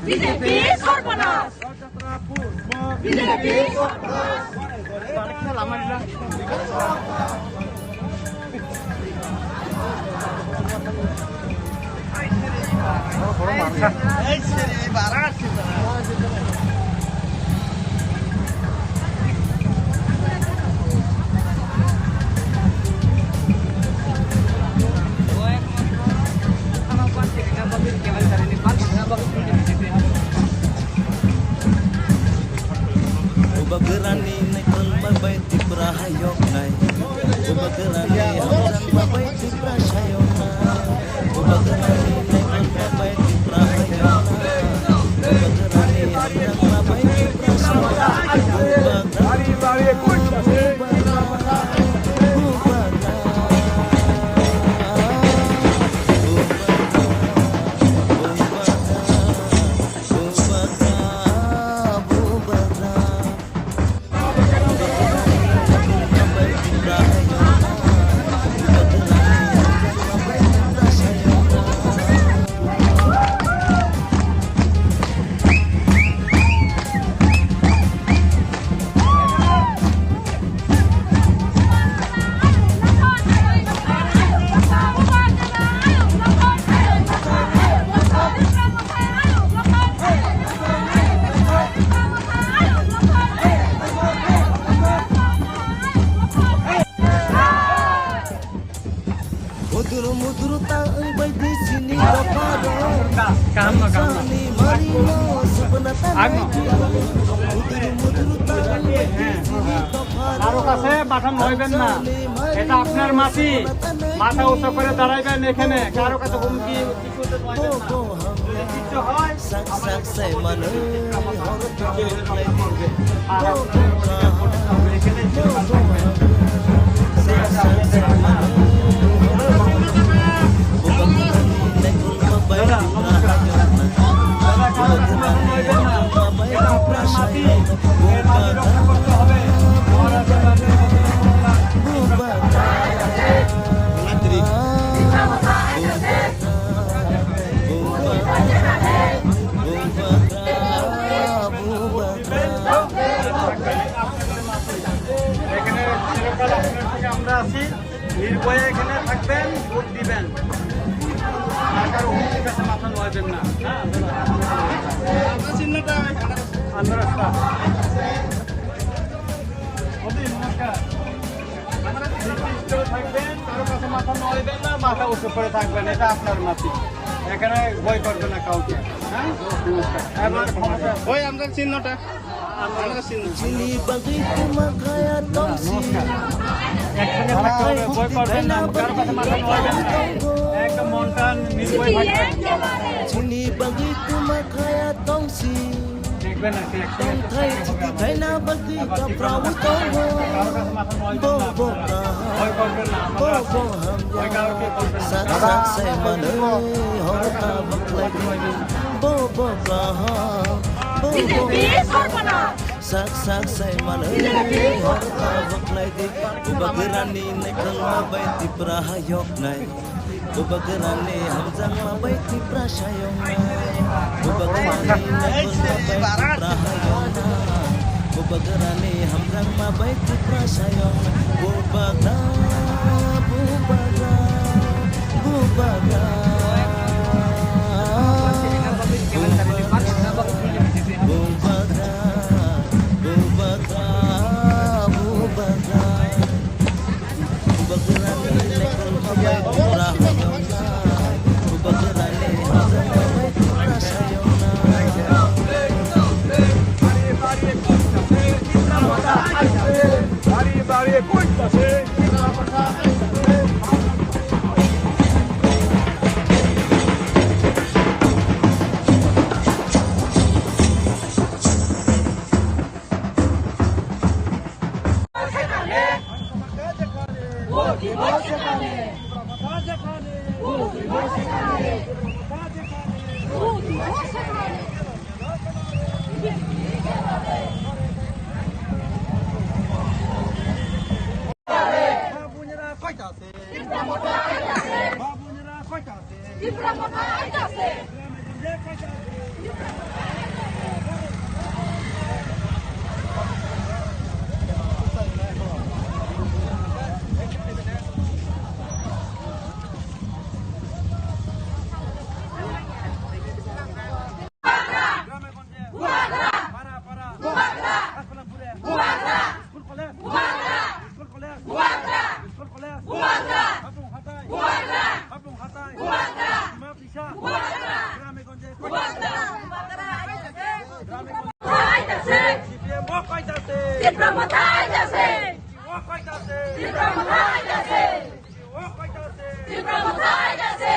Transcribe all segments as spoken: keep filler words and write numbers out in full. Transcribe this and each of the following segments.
বিজেপি সর্বনাশ। বিজেপি সর্বনাশ। Bubagrani naikolma bai Tipra hayoknai. Bubagrani hamjakma bai Tipra sayoknai. Bubagrani naikolma bai Tipra hayoknai. Bubagrani hamjakma bai Tipra sayoknai. Bubagra. Bubagra. Muduru muduru ta wng bai di sini dopharo. Kaham no, kaham no. Sani mari no subna ta. Ang no. Muduru muduru ta wng bai di sini dopharo. কারো কাছে মাথা নোয়াবেন না, এটা আপনার মাটি। মাথা উঁচু করে দাঁড়াইবেন এখানে, কারো কাছে হুমকি কিছু তো নোয়াবেন না। যদি কিছু হয়, Sak sak sai manwi hor ta buklai di. Bo bo ka. Bo bo ka. Sak sak sai manwi hor ta buklai di. Bubagrani naikolma bai Tipra hayoknai. Bubagrani naikolma bai Tipra sayoknai. Bo ba ka. Bo ba ka. এখানে চিরকাল আপনার সঙ্গে আমরা আছি, নির্ভয়ে এখানে থাকবেন, ভোট দিবেন, আর কারো হুমকির কাছে মাথা নোয়াবেন না। হ্যাঁ, আপনারা চিহ্নটা আন্দাজ। মোদি, নমস্কার। নির্দিষ্ট থাকবেন, কারো কাছে মাথা নোয়াবেন না, মাথা উঁচু করে থাকবেন, এটা আপনার মাটি, এখানে ভয় করবে না কাউকে। হ্যাঁ, নমস্কার। এবার ক্ষমতা ওই আমরার চিহ্নটা, আমরার চিহ্ন। Chini bagwi tuma khaya tongsi. একসঙ্গে থাকতে হবে, ভয় করবেন না, কারো কাছে মাথা নোয়াবেন না, একদম মনটা নির্ভয় থাকবেন। Chini bagwi tuma khaya tongsi. Tongthai chiti khaina bagwi kaprawi tongo. Bo bo kaham, bo bo hamya. Sak sak sai manwi hor ta buklai di. Bo bo kaham, bo bo hamya. Sak sak sai manwi hor ta buklai di. Bubagrani naikolma bai Tipra hayoknai. Bubagrani hamjakma bai Tipra sayoknai. Bubagrani naikolma bai Tipra hayoknai. Bubagrani hamjakma bai Tipra sayoknai. Bubagra, bubagra, bubagra, bubagra, bubagra. Tipra Motha Aida se! Tipra Motha Aida se! Tipra Motha Aida se!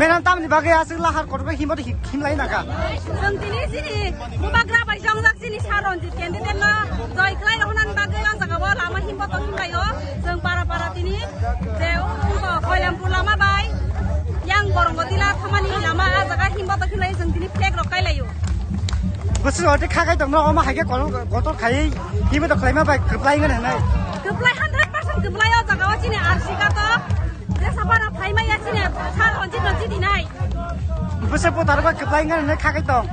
Menam tamni bagwi aswk lahar kotor bai himbo him-, himlai naka. Chwng tini chini bubagra bai chongjak chini Sir Ranjit candidate no joi khlai rw hwnani bagwi o jaga o lama himbo to himlai o. Chwng para para tini je o wngkha Koilampur lama bai yang Borongo tila thangmani lama a jaga himbo to himlai o, chwng tini flag rok kai lai o. Bwswk oti kha khai tongno omo hai khe kotor, kotor khai himbo to khlaima bai kwplai wngani hwnwi. Kwplai hundred percent kwplai o jaga o chini R C ka to. Jesa para phaimaya chini Sir Ranjit no jidinai. Bwswk voter bai kwplai wngani hwnwi kha khai tong.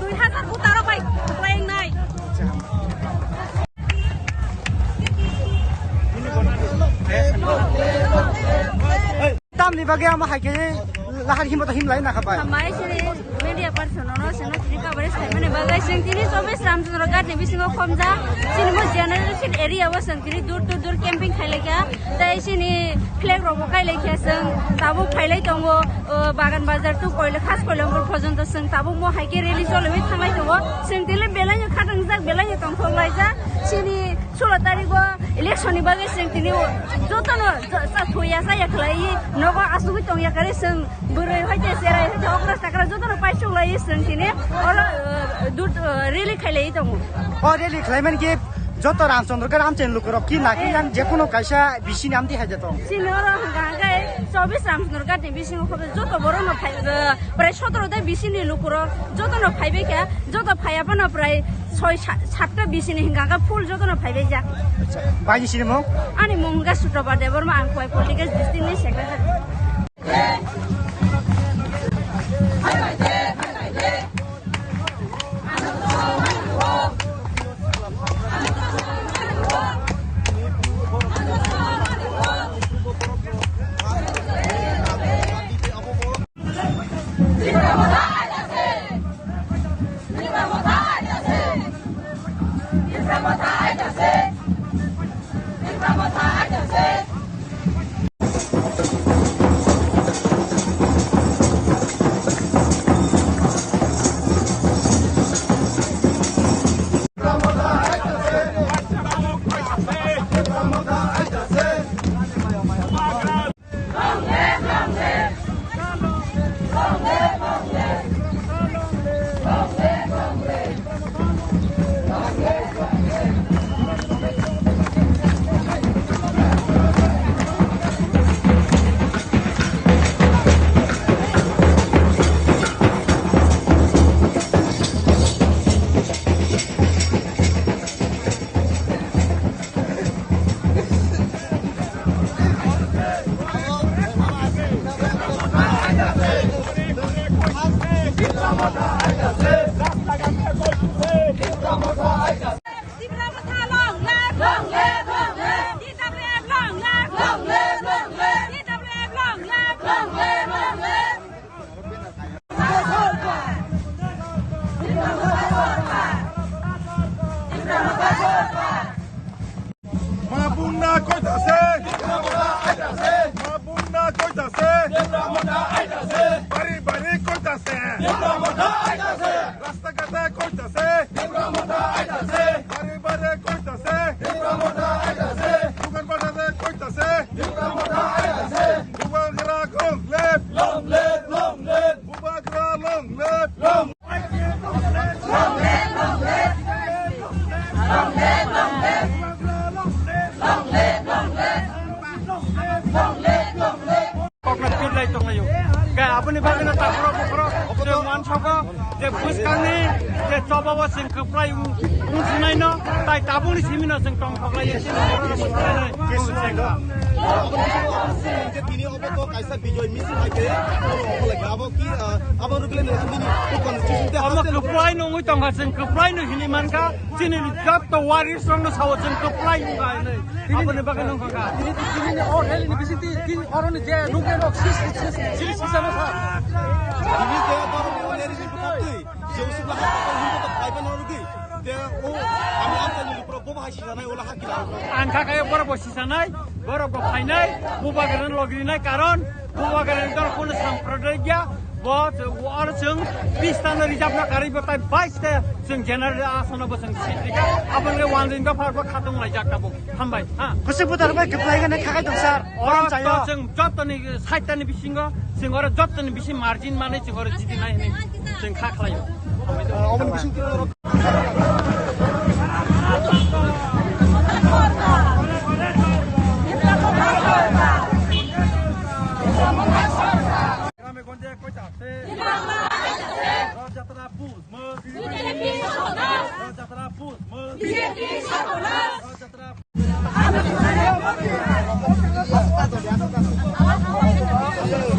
Dui hazar voter bai kwplai wngnai. Tamni bagwi omo hai khe lahar himbo to himlai naka bai. Hambai chini media person no chini coverage khaimani bagwi chwng tini chobbish Ramchandra Ghat ni bisingo khomjak chini mo generation area o chwng tini dur dur dur camping khailai kha. Tei chini flag rok bo kai lai kha, chwng tabuk phai lai tongo, o, Bagan Bazar to Koila, khas Koilampur porjonto chwng tabuk mo hai khe rally choli wi thang lai tongo. Chwng tini belai no khatang jak, belai no tongthok lai jak. Chini sulo tarik o election ni bagwi chwng tini o joto no ja-, ja-, thuya saya khlai nogo asugwi tong ya kare chwng bwrwi hoi te cherai hoi te okra chakra joto no paisuk lai chwng tini oro, o, dut, o, rally khai lai tongo. O rally khlai mani khe joto Ramchandra Ghat Ramchaini lukurok ki nakhe yang jekono kaisa bisini amtwi hai de tong. Chini oro hwnkha hwnkhe chobbish Ramchandra Ghat ni bisingo khobe joto borok no phai, eh, prai sotoro de bisini lukurok joto no phaibai kha, joto phaiya phano prai soi sa-, satta bisini hwnkha hwnkhe full joto no phaibai jak. Acha, bai ni sini mo? Ani mung hwnkha Sutrapa Debbarma, ang Khowai Political District ni Secretary. বাড়ি বাড়ি কইতাছে। রাস্তাঘাটে কইতাছে। বাড়ি বাড়ি কইতাছে। দোকান বাজারে কইতাছে। Bubagra long live. Bubagra long live. Kokno titlai tonglaio. Khe aboni bagwino takhoro bukhoro je mansago je bwskangni je chobao chwng kwplai wng-, wngsunaino, tai tabukni simino chwng tongthoklaio. Tini obo to kaisa bijoy misil hai khe, obo, obo lai khe, abo ki, ah, abo rwgwlai nini constitution te Omo haste kwplai no wngwi tongkha, chwng kwplai no hinwi mankha, chini jotto waris rokno sao chwng kwplai wngkha hinwi. Aboni bagwi nungkha kha. Tini, tini ni o rally ni bisingtwi, tini oroni je nukle nok sis, sis, sis, sis, sama sa. Tini je borok ni rally ni bwkhaktwi, je usuk laha, hinwi to phaiba no rwgwi. Te o, ami amchaini lukurok bo bahai sijanai, o laha kila. Ang kha khe borok bo sijanai, borok bo phainai, Bubagrano logrinai, karon Bubagrani dol kono sampradayik ya, bo aro chwng pistano rijapna karwi bo tai bais te chwng general asono bo chwng seat rikha, aboni le wanjin dopha bo khatung laijak tabuk. Hambai, ha. Kusuk butar bai kwplai gana khakai tong sir. Oro Orom chayo. To chwng jotoni side tani bisingo, chwng oro jotoni bisi margin mani chwng oro jiti nai hinwi chwng kha khlaio. Ah, omo ni bising twi oro. Grame gonje koita se. Rath jatra bus. Rath jatra bus. Rath jatra